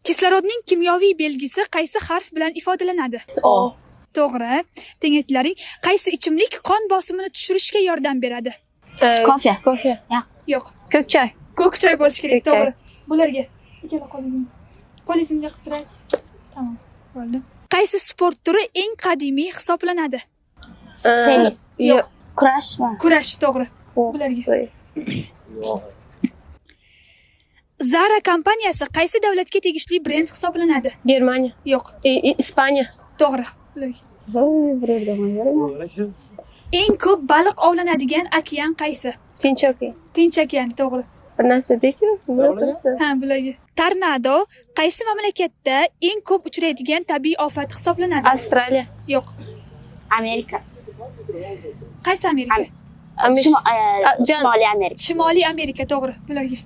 Kislorodning kimyoviy belgisi qaysi harf bilan ifodalanadi? O. To'g'ri. Tengaytilaring. Qaysi ichimlik qon bosimini tushirishga yordam beradi? Kofe. Kofe. Yo'q. Ko'k choy. Ko'k choy bo'lishi kerak, Ko'k choy. to'g'ri. Bularga ikkala qo'lingizni. Qo'lingizni bunday qilib turasiz. Tamom, bo'ldi. Qaysi sport turi eng qadimiy hisoblanadi? Tennis. Yo'q. Kurashmi? Kurash, to'g'ri. Bularga. Zara kompaniyasi qaysi davlatga tegishli brend hisoblanadi? Germaniya. Yo'q. Ispaniya. To'g'ri. Bularga. Eng ko'p baliq ovlanadigan okean qaysi? Tinch okean. Tinch okeani, to'g'ri. Bir narsa deku, nima turibsan? Ha, bularga. Tornado qaysi mamlakatda eng ko'p uchraydigan tabiiy ofat hisoblanadi? Avstraliya. Yo'q. Amerika. Qaysi Amerika? Shimoliy Amerika. Shimoliy Amerika, to'g'ri. Bularga.